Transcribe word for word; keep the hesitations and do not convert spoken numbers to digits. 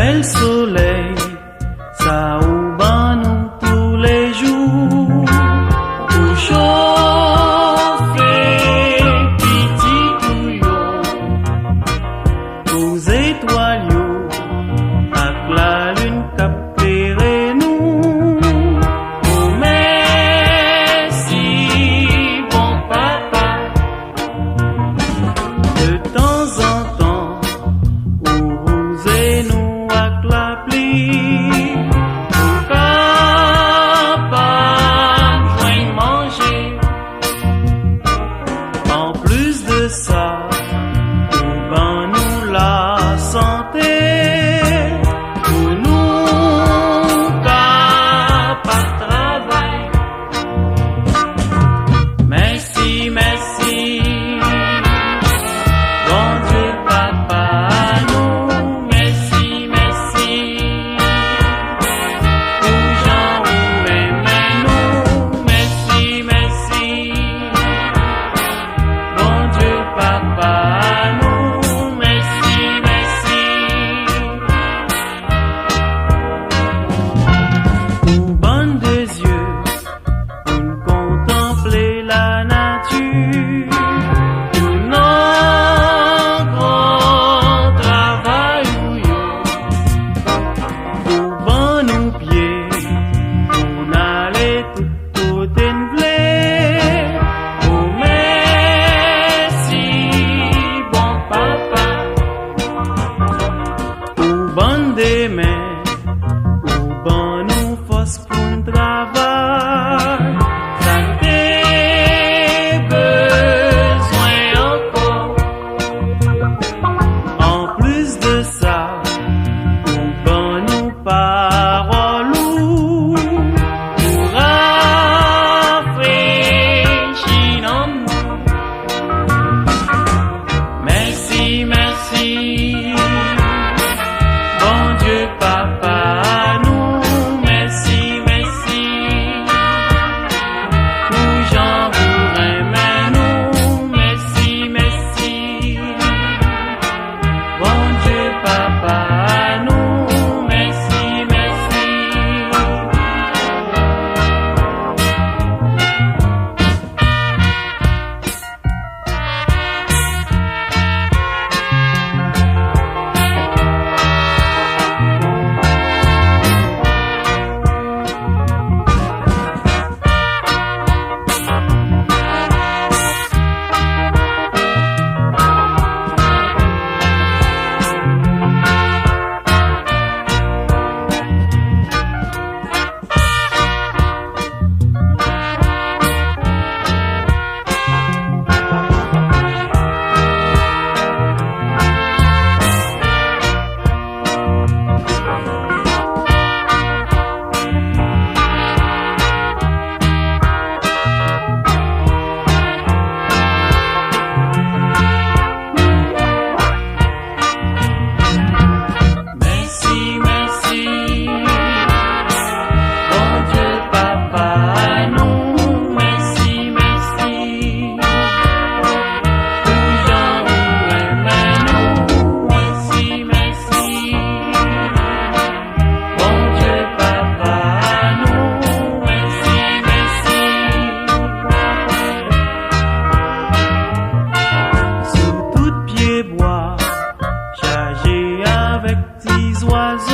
Bèl solèy, sa ou ban nou toulejou, pou chofe pitit ou yo, pou zetwal yo ak lalin k ap klere nou. O mèsi, bon Papa. De tanzantan, ou wouze nou ak lapli, pou kapab jwenn manje. Anplis de sa, ou ban nou lasante, pou nou kapab travay. Mèsi, mèsi, Bondye Papa nou, mèsi, mèsi, pou jan ou renmen nou, mèsi, mèsi, Bondye Papa nou, mèsi, mèsi. Ou ban n de zye pou n kontanple lanati, pou nan gran travay ou yo, ou ban nou pye pou n ale tout kote n vle. O mèsi, bon Papa. Ou ban n de men, ou ban nou fòs pou n travay. Sa n te bezwen ankò. Anplis de sa, ou ban nou pawòl ou pou rafrechi nanm nou. Mèsi, mèsi, Bondye Papa nou, mèsi, mèsi, pou jan ou renmen nou, mèsi, mèsi, Bondye Papa nou, mèsi, mèsi. Mèsi, mèsi, Bondye Papa nou, mèsi, mèsi, pou jan ou renmen nou, mèsi, mèsi, Bondye Papa nou, mèsi, mèsi. Sou tout pyebwa, chaje avèk ti zwazo.